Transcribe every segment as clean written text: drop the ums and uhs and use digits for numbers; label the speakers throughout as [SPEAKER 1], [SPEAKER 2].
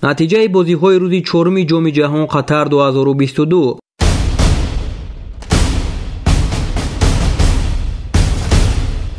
[SPEAKER 1] Натиҷаи бозиҳои рӯзи чоруми Ҷоми ҷаҳон Қатар 2022.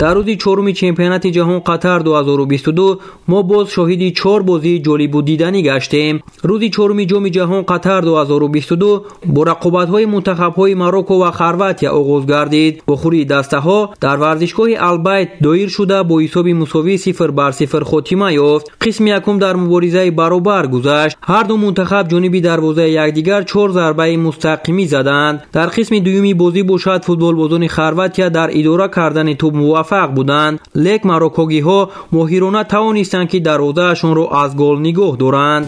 [SPEAKER 1] Дар рӯзи чоруми чемпионати ҷаҳон Қатар 2022 мо боз шоҳиди чор бозии ҷолибу диданӣ гаштем. Рӯзи чоруми Ҷоми ҷаҳон Қатар 2022 бо рақобатҳои мунтахабҳои Марокко ва Хорватия оғоз гардид. Бохӯрии дастаҳо дар варзишгоҳи Албайт доир шуда бо ҳисоби мусовии 0-0 хотима ёфт. Қисми якум дар муборизаи баробар гузашт. Ҳар ду мунтахаб ҷониби дарвозаи якдигар чор зарбаи мустақимӣ заданд. Дар қисми дуюми бозӣ бошад футболбозони Хорватия дар идора кардани тӯб муваффақ буданд, лек мароккогиҳо моҳирона тавонистанд, ки дарвозаашонро аз гол нигоҳ доранд.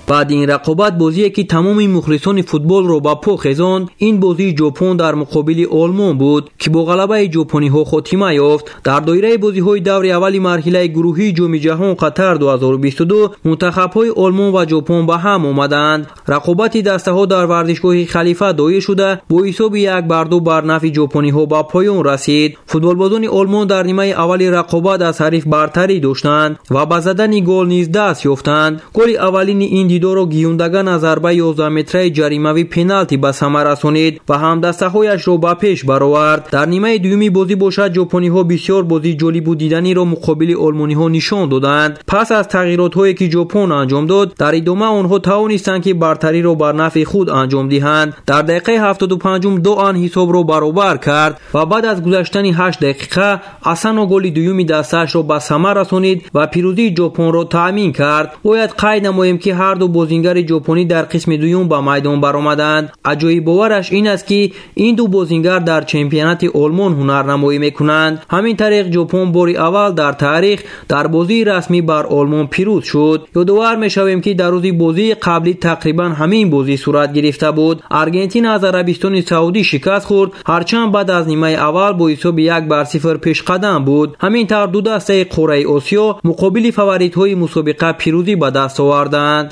[SPEAKER 1] Баъди ин рақобат бозие ки тамоми мухлисони футболро ба по хезонд, ин бозии Ҷопон дар муқобили Олмон буд, ки бо ғалабаи ҷопониҳо хотима ёфт. Дар доираи бозиҳои даври аввали марҳилаи гурӯҳии Ҷоми ҷаҳон Қатар 2022 мунтахабҳои Олмон ва Ҷопон ба ҳам омаданд. Рақобати дастаҳо дар варзишгоҳи Халифа доир шуда бо ҳисоби 1-2 бар нафъи ҷопониҳо ба поён расид. Футболбозони Олмон дар нимаи аввали рақобат аз ҳариф бартарӣ доштанд ва ба задани гол низ даст ёфтанд. Голи аввалини ин дидорро Гюндоган аз зарбаи 11-метраи ҷаримавӣ пеналти ба самар расонид ва ҳамдастаҳояшро ба пеш баровард. Дар нимаи дуюми бозӣ бошад ҷопониҳо бисёр бозии ҷолибу диданиро муқобили олмониҳо нишон доданд. Пас аз тағйиротҳое ки Ҷопон анҷом дод, дар идома онҳо тавонистанд, ки бартариро бар нафъи худ анҷом диҳанд. Дар дақиқаи 75 Доан ҳисобро баробар кард ва баъд аз гузаштани 8 дақиқа Асано голи дуюми дастаашро ба самар расонид ва пирӯзии Ҷопонро таъмин кард. Бояд қайд намоем, ки ҳар ду бозингари ҷопонӣ дар қисми дуюм ба майдон баромаданд. Аҷоибовараш ин аст, ки ин ду бозингар дар чемпионати Олмон ҳунарнамоӣ мекунанд. Ҳамин тариқ Ҷопон бори аввал дар таърих дар бозии расмӣ бар Олмон пирӯз шуд. Ёдовар мешавем, ки дар рӯзи бозии қаблӣ тақрибан ҳамин бозӣ сурат гирифта буд. Аргентина аз Арабистони Саудӣ шикаст хӯрд, ҳарчанд баъд аз нимаи аввал бо ҳисоби 1-0 пешқадам буд. Ҳамин тавр ду дастаи қораи Осиё муқобили фаворитҳои мусобиқа пирӯзӣ ба даст оварданд.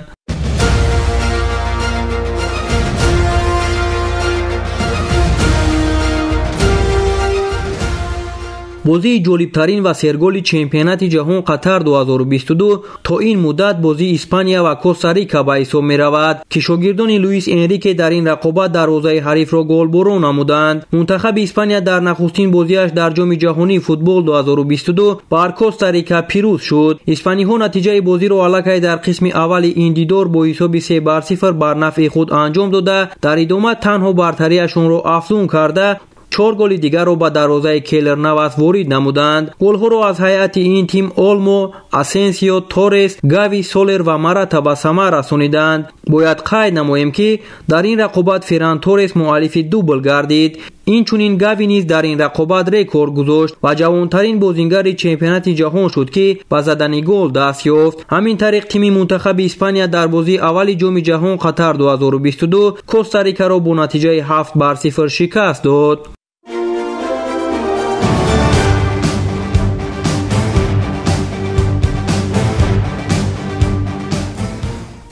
[SPEAKER 1] Бозии ҷолибтарин ва серголи чемпионати ҷаҳон Қатар 2022 то ин муддат бозии Испания ва Коста-Рика ба ҳисоб меравад, ки шогирдони Луис Энрике дар ин рақобат дарвозаи ҳарифро голборон намуданд. Мунтахаби Испания дар нахустин бозиаш дар Ҷоми ҷаҳонии футбол 2022 бар Коста-Рика пирӯз шуд. Испаниҳо натиҷаи бозиро аллакай дар қисми аввали ин дидор бо ҳисоби 3-0 бар нафъи худ анҷом дода, дар идома танҳо бартариашонро афзун карда чор голи дигарро ба дарвозаи Келлер Навас ворид намуданд. Голҳоро аз ҳайати ин тим Олмо, Асенсио, Торрес, Гави, Солер ва Марата ба самар расониданд. Бояд қайд намоем, ки дар ин рақобат Ферран Торрес муаллифи дубл гардид. Инчунин Гави низ дар ин рақобат рекорд гузошт ва ҷавонтарин бозингари чемпионати ҷаҳон шуд, ки ба задани гол даст ёфт. Ҳамин тариқ тими мунтахаби Испания дар бозии аввали Ҷоми ҷаҳон Қатар 2022 Коста-Рикаро бо натиҷаи 7-0 шикаст дод.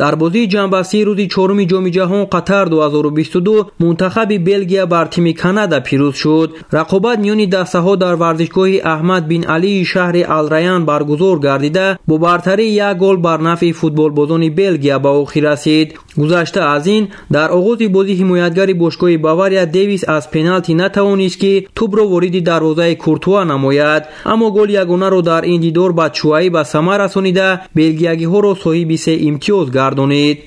[SPEAKER 1] Дар бозии ҷанбастии рӯзи чоруми Ҷоми ҷаҳон Қатар 2022 мунтахаби Белгия бар тими Канада пирӯз шуд. Рақобат миёни дастаҳо дар варзишгоҳи Аҳмад бин Алии шаҳри Алраян баргузор гардида бо бартарии як гол бар нафъи футболбозони Белгия ба охир расид. Гузашта аз ин, дар оғози бозӣ ҳимоятгари бошгоҳи Бавария Девис аз пеналти натавонист, ки тӯбро вориди дарвозаи Куртуа намояд, аммо голи ягонаро дар ин дидор ба Чуаи ба самар расонида белгиягиҳоро соҳиби се имтиёз гардонид.